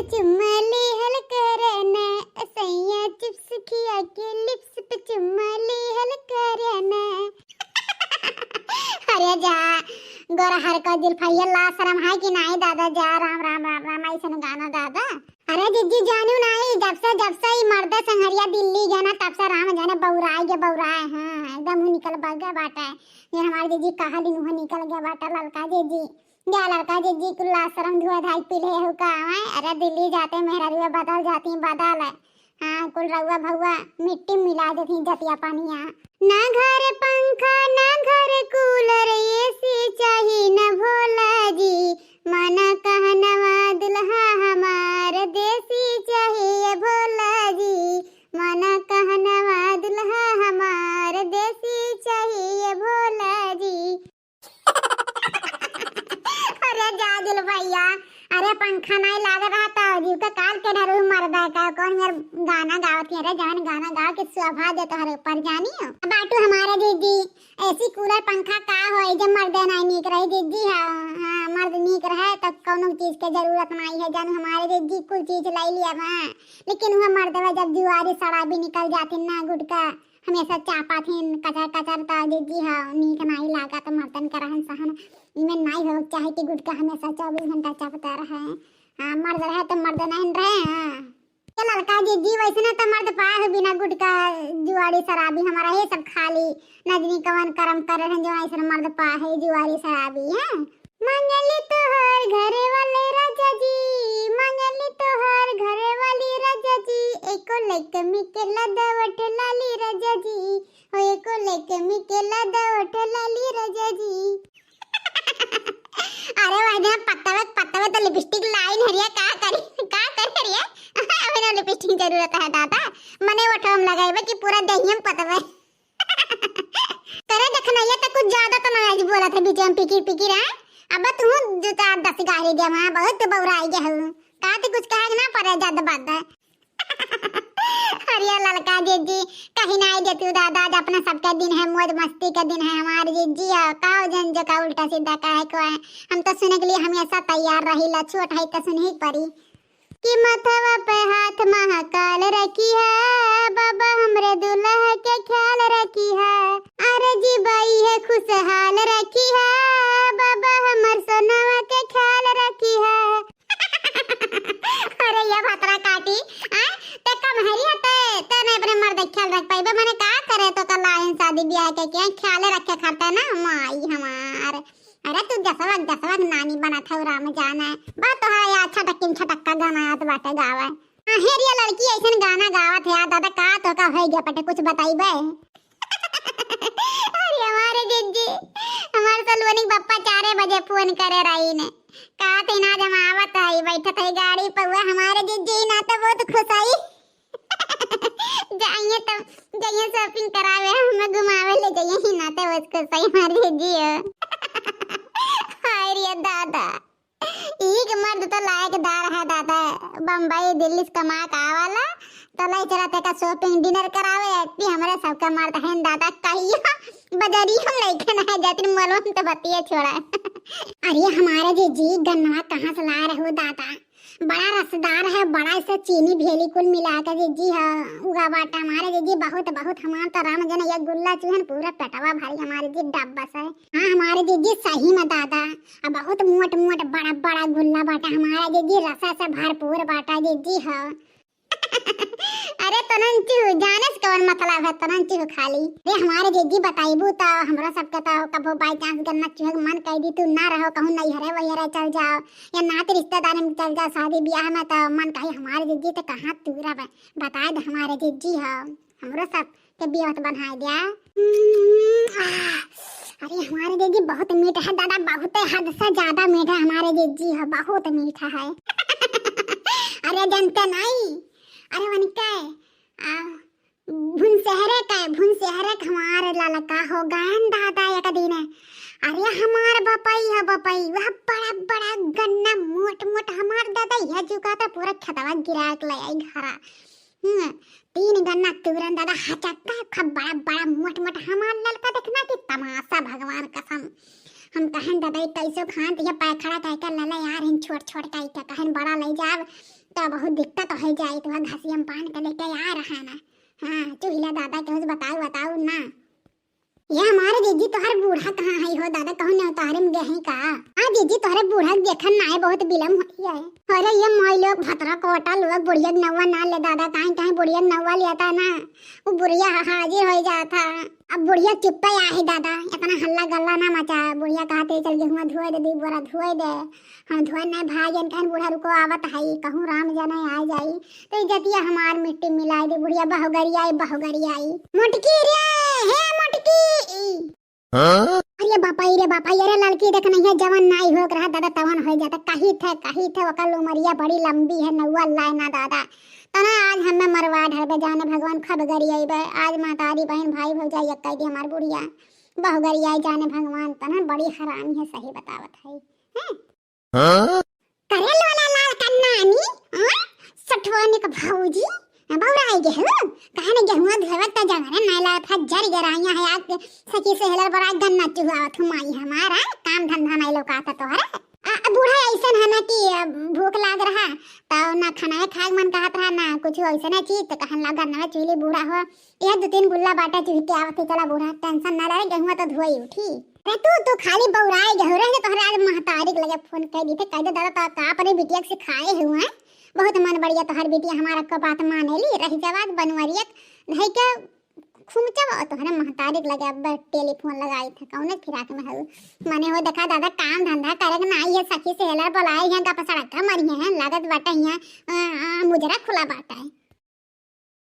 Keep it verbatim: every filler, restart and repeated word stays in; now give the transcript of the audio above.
चुम्मा लिहल करना, सैया चिप्स खिया के लिप्स पे चुम्मा लिहल करना। अरे जा, गोरहर का जुल्फैया, लाज शरम है कि नाहीं दादा? जा, राम, राम, राम, राम, ऐसन गाना दादा। अरे जिज्जी जानू नाहीं, जब से, जब से ई मर्द संघरिया दिल्ली गया ना, तब से राम जाने बौराए गया, बौराए, हाँ, एकदम मुँह निकल बग गया बाटे। ये हमारे जिज्जी कहा दिन मुँह निकल गया बाटे, ललका जिज्जी। या ललका जिज्जी कुल लाज शरम धुआ धाई पी ले हो का, हैं? अरे दिल्ली जाते मेहरारुआ बदल जाती, बदल है। हाँ, कुल रउआ भउआ मिट्टी में मिला देती जतिया पनिया। ना घर पंखा, ना घर कूलर, एसी चाही न भोला जी। माना कहनवा दुल्हा हमार, देसी चाहिए भोला जी। माना कहनवा दुल्हा हमार, देसी चाहिए भोला जी। अरे जा जुल्फैया, अरे पंखा नाहीं लाग रहा था, जीव के काल के डरू मर्दा का, कौन मेर गाना गावत है रे, जवन गाना गाव के शोभा दे तोहरे ऊपर जानी हो। बाटू हमारे जिज्जी, एसी कूलर पंखा का होई जब मर्दे नाहीं नीक रही जिज्जी? हाँ, हाँ, मर्द नीक रहे तब कौनो चीज के जरूरत नाहीं है जानू, हमारे जिज्जी कुल चीज लाई लिया बा, लेकिन वह मर्दवा जब जुआरी शराबी निकल जाती ना गुटका, हमेशा चापा थीन, कचर कचर त जिज्जी ह, नीक नाई लागत मर्दन के रहन सहन। इमे नाई हो चाहे कि गुटका हमेशा चउबीस घंटा चापता रहे। हाँ, मर्द रहे त मर्द नहीं रहे। हाँ, ये ललका जिज्जी वैसने त मर्द पाए हो बिना गुटका जुआरी शराबी, हमारा ये सब खाली न जनी कवन करम करे हैं जो ऐसन मर्द पाए है जुआरी शराबी है। मांगली तोहार घरे वाले राजा जी, मांगली तोहार घरे वाली राजा जी, एको लेके मिके लदवट लाली राजा जी, हो एको लेके मिके लदवट लाली राजा जी। अरे वही दिन पत्तवे पत्तवे तो लिपस्टिक लाइन हरिया का करी, का करी हरिया? अबे ना लिपस्टिक जरूरत है दादा, मने ओठम लगाइबे कि पूरा देहियम पत्तवे। करे देखना, ये तो कुछ ज्यादा तो ना आज बोला था बीच में पिकिर पिकिर, हैं? अब तू दो चार दस गारी दे वहाँ, बहुत बौराई गया हूँ। का ते कुछ कहे ना पड़े ज्यादा बात है। अरे ललका जिज्जी, कहीं ना आई दे तू दादा, आज अपना सबका दिन है, मौज मस्ती का दिन है हमारे जिज्जी। और का जन जो का उल्टा सीधा काहे को है, हम तो सुने के लिए हमेशा तैयार रही ला, छोट है तो सुनही पड़ी। कि मथवा पे हाथ महाकाल रखी है, बाबा हमरे दुल्हा के ख्याल रखी है, अरे जी बाई है खुशहाल रखी है, बाबा हमर सोनवा के ख्याल रखी है। अरे ये भतरा काटी, आ? ते कम हरी हते, ते नहीं अपने मर्द के ख्याल रख पाइबे, मने का करे तो कल आयन शादी ब्याह के, के ख्याल रखे खाते ना माई हमार। अरे तू जसवक जसवक नानी बनत हऊ राम जाने। बा तोहरा या छटकिन छटक्का गाना याद बाटे गावे। अहेरिया लड़की ऐसन गाना गावत है यार दादा, का तो का होई गया पटे कुछ बताइबे? अरे हमारे जिज्जी, हमारे सलुअनी के पप्पा चारे बजे फोन करे रही ने। का थे ना जब आवत है, बैठत है गाड़ी पर, हुआ हमारे जिज्जी ना तो बहुत खुश आई। जाइए तो, जाइए shopping करावे, हमें घुमावे ले जाइए ही ना तो बहुत खुश आई हमारे जिज्जी हो। हाय रे दादा। ई के मर्द तो लायकदार है दादा, बम्बई दिल्ली से कमा के आवाला, तो लाई चला तेका shopping dinner करावे, एती हमरे सबका मर्द है दादा, कहियो बजरियो में लइके ना जातिन, मलवा में तो बतिये छोड़ा। अरे हमारे जिज्जी गन्नवा कहाँ से ला रहे हो दादा, बड़ा रसदार है, बड़ा इसे चीनी भेली कुल मिला के जिज्जी है, उगा बाटा हमारे जिज्जी बहुत बहुत हमार तो राम जन ये गुल्ला चुहन पूरा पेटवा भारी हमारे जी डब्बा से। हाँ हमारे जिज्जी सही में दादा, अब बहुत मोट मोट बड़ा बड़ा गुल्ला बाटे हमारा जिज्जी, रसा से भरपूर बाटा जिज्जी हो। अरे तनन चूह, जाने से कवन मतलब है तनन चूह खाली। अरे हमारे जिज्जी बताइबू तो हमरा सबके तो कबो by chance गन्ना चूहे के मन कह दी, तू ना रहो कहूँ नहीं हरे वही हरे चल जाओ या नात रिश्तेदार में चल जाओ शादी ब्याह में, तो मन कही हमारे जिज्जी तो कहाँ तू रहे, बता दे हमारे जिज्जी हो, हमरो सब के बियवत बनाए दिया। हम्म, आह, अरे हमारे जिज्जी बहुत मीठा है दादा, बहुत हद से ज्यादा मीठा हमारे जिज्जी है, बहुत मीठा है। अरे जनते नहीं, अरे वनके, आ, भुनसेहरे का, भुनसेहरे का हमारे ललका हो गए दादा एक दिन। अरे हमार बपई है बपई, वह बड़ा बड़ा गन्ना मोट मोट हमार दादा यह जुगाता पूरा खेतवा गिरा के ले आई घरा। हम्म, तीन गन्ना तुरंत दादा हचक्का, खूब बड़ा बड़ा मोट मोट हमार ललका देखना कि तमाशा भगवान कसम। हम कहन दादा ये कैसो खान तो ये पैखड़ा कह के लले यार, इन छोट छोट कह के कहन बड़ा ले जाब। तो बहुत दिक्कत होइ जाई, तो घसियम पान के लेके आ रहा ना। हाँ, चुहिला दादा के कुछ बताऊ, बताऊ ना। ये हमारे जीजी तोहर बूढ़ा कहाँ है हो दादा, कहूँ नेवतारे में गए हैं का? हाँ जीजी, तोहरे बूढ़ा के देखन ना है, बहुत बिलम होती है। अरे ये माई लोग भतरा कोटा लोग बुढ़िया के नौवा ना ले दादा, काहे काहे बुढ़िया के नौवा लिया था ना, वो बुढ़िया हा-, हाजिर हो जाता। अब बुढ़िया चुप्पे आहे दादा, इतना हल्ला गल्ला ना मचा। बुढ़िया कहते चल गेहुआ धोए दे, दू बोरा धोए दे। हम धोए नहीं भाई, जन कहन बूढ़ा रुको आवत है, कहूँ राम जाने आ जाई, तो इज्जतिया हमार मिट्टी मिलाई दे। बुढ़िया बहुगरी आई, बहुगरी आई। मोटकी रे, हे मोटकी। हाँ? अरे बापा, अरे बापा, अरे लड़की देख नहीं है, जवन नाई हो रहा दादा, तवन हो जाता। कही थे, कही थे, ओकर उमरिया बड़ी लंबी है, नौवा लाए ना दादा। तना आज हमें मरवा ढरबे, जाने भगवान खब गरियाइबे। आज महतारी बहन भाई भौजाई एक कह दी हमार बुढ़िया। बहु गरियाई जाने भगवान, तना बड़ी हरामी है, सही बतावत है। हैं? हाँ? करे लोला लाल कन्नानी, हाँ? सठवानी का भौजी, बौराई गेहूँ, कहे ने गेहुआ धोवत त जंगरे नाइला फज्जर गराइया है। आज सखी सहेलर बड़ा गन्ना चुहावत हूँ माई हमारा, काम धंधा नहीं लौकाता तोहरा। आ, आ बूढ़ा ऐसन है ना कि, आ, भूख लाग रहा, तो ना खाना खाए मन कहत रहा, ना कुछ ऐसे ना चीज, तो कहन लगा, "ना चूली बूढ़ा हो, यह दो तीन गुल्ला बाटा चुहि के आवत है, चला बूढ़ा, टेंशन ना ले, गेहुआ तो धोई उठी।" अरे तू, तू खाली बौराए गेहूँ रह, तोहरे आज महतारी के लगे फोन कर दी थे, कह दे, "दादा, तो का अपने बिटिया के सिखाए हुए हैं, बहुत मन बढ़िया तोहर बिटिया हमारा को बात माने ली, रह जवाब बनवरिया धई के खुमचब और तोहरे महतारी के लगे अब टेलीफोन लगाई थे, कौने फिराक में हऊ?" मने हो देखा दादा, काम धंधा करे के ना आई है, सखी सहेलर बोलाए हैं, गप सड़क का मरी हैं, लागत बाटे हैं, आ, आ, मुजरा खुला बाटे।